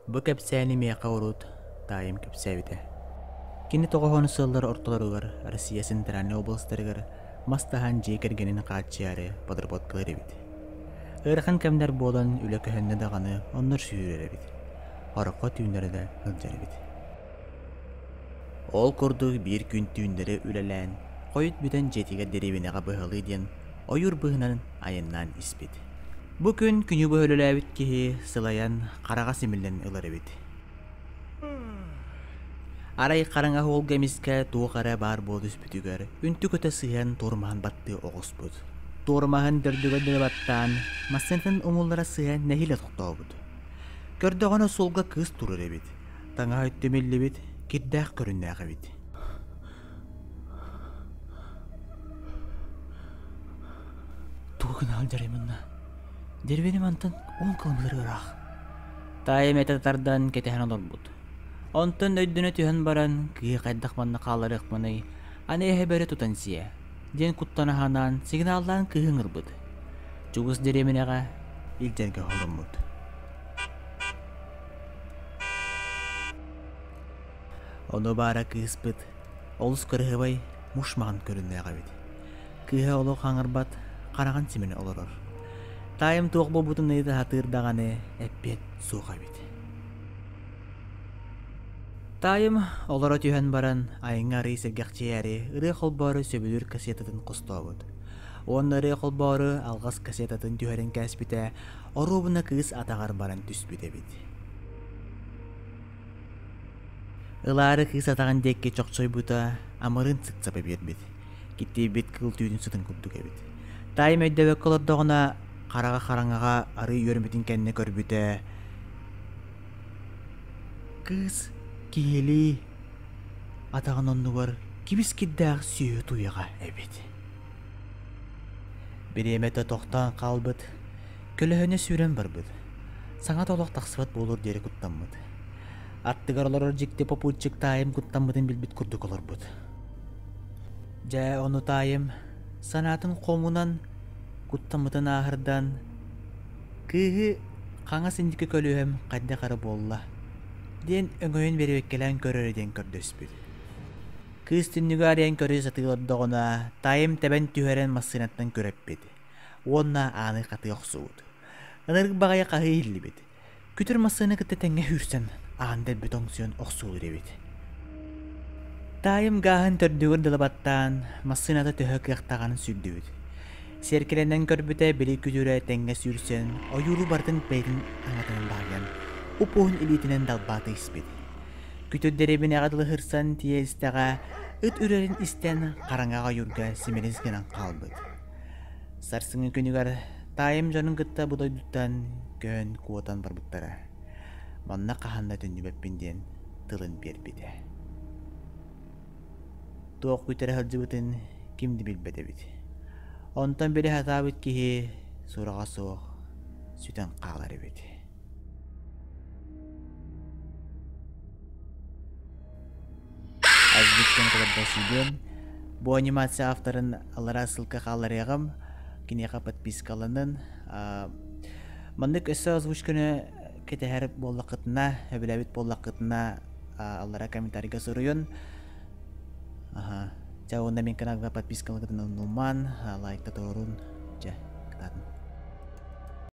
Бу кэпсээни миэхэ урут таайым кэпсээбитэ. Кини тоҕоһону сыллар ортолоругар Россия центральнай областарыгар мас таһан дьиэ кэргэнин хааччыйаары подработкалар эбит. Ыарахан кэмнэр буолан үлэ көһүннэ даҕаны оннор сүүрэр эбит. Ороххо түүннэри да сылдьар эбит. Ол курдук биир күн түүннэри үлэлээн, хойут бүтэн дьиэтигэр дэриэбинэҕэ быһалыы диэн ойуур быыһынан айаннаан испит. Бу күн күнү быһа үлэлээбит киһи сылайан хараҕа симиллэн ылар эбит. Арай хараҥа уолга эмискэ туох эрэ баар буола түспүтүгэр үнтү көтө сыһан туормаһын баттыы оҕуспут. Туормаһын төрдүгэр дылы баттаан, массыынатын умуллара сыһан нэһиилэ тохтообут. Көрдөҕүнэ суолга кыыс турар эбит. Таҥаһа өттүмүллүбүт, кирдээх көрүннээх эбит. Тугу гына сылдьарый манна? Деревини мантан 10 километр ыраах. Таайым этэ тардан кэтэһэн олорбут. Онтон өйдөнө түһэн баран, кыыһы хайдах манна хаалларыахпыный, аны эһэ бөрө тутан сиэ, диэн куттана санаан, сигналлаан кыыһы ыҥырбыт. Чугас дэриэбинэҕэ илдьэргэ холоммут. Ону баара кыыспыт олус кыраһыабай муш маҕан көрүҥнээх эбит. Кыыһа олох хаҥырбат, хараҕын симэн олорор. Таайым туох буолбутун ыйыта сатыыр даҕаны эппиэт суох эбит. Таайым олоро түһэн баран айыҥҥа арыый сэргэхчийээри ырыа холбоору сөбүлүүр кассетатын хостообут. Уонна ырыа холбоору алҕас кассетатын түһэрин кээспитэ, оруобуна кыыс атаҕар баран түспүт эбит. Ылаары кыыс атаҕын диэки чохчойбута, амырыын сыт саба биэрбит. Киттийбит кыл түүтүн сытын курдук эбит. Таайым өйдөбөккө олордоҕуна, хараҕа хараҥаҕа арыый үөрмүтүн кэннэ көрбүтэ, кыыс киһилии атаҕын оннугар кибис кирдээх сүөһү туйаҕа эбит. Бириэмэтэ тохтоон хаалбыт, көлөһүнэ сүүрэн барбыт. Саҥа толох тахсыбат буолуор диэри куттаммыт. Аттыгар олорор дьикти попутчик таайым куттаммытын билбит курдук олорбут. Дьэ, ону таайым санаатын хомунан, куттаммытын ааһырдан, кыыһы хаҥас инники көлүөһэм хайдах эрэ буолла диэн өҥөйөн бэрэбиэркэлээн көрөрө диэн көрдөспүт. Кыыс түннүгү арыйан көрө сатыы олордоҕуна, таайым тэбэн түһэрэн массыынаттан күрэппит уонна ааны хатыы охсубут. Ынырык баҕайы хаһыы иһиллибит. Күтүр массыына кытта тэҥҥэ сүүрсэн, аан дэлби тоҥсуйан охсуулуур эбит. Таайым гааһын төрдүгэр дылы баттаан, массыыната төһө кыахтааҕын сүүрдүбүт. Сиэркилэнэн көрбүтэ, били күтүрэ тэҥҥэ сүүрсэн, ойууру барытын бэйэтин аҥатынан баһыйан, уп-уһун илиитинэн далбаата испит. Күтүр дэриэбинэҕэ дылы сырсан тиийэ истэҕэ, ыт үрэрин истэн, хараҥаҕа ойуурга симирис гынан хаалбыт. Сарсыҥҥы күнүгэр таайым дьонун кытта бу дойдуттан көһөн куотан барбыттара. Манна хаһан да төннүбэппин диэн тылын биэрбитэ. Туох күтэрэ сылдьыбытын ким да билбэт эбит. Онтон били сатаабыт киһи сураҕа суох сүтэн хаалар эбит. Азбуктан кыларда Бу анимация авторын аллараа ссылка хаалларыаҕым. Киниэхэ подпискаланын. Маннык өссө озвучканы кэтэһэр буоллаххытына, сөбүлээбит буоллаххытына аллара комментарийга суруйун. Аха. Чэ, уонна мин каналга подпискаларгытын умнуман, лайкта туруорун. Чэ.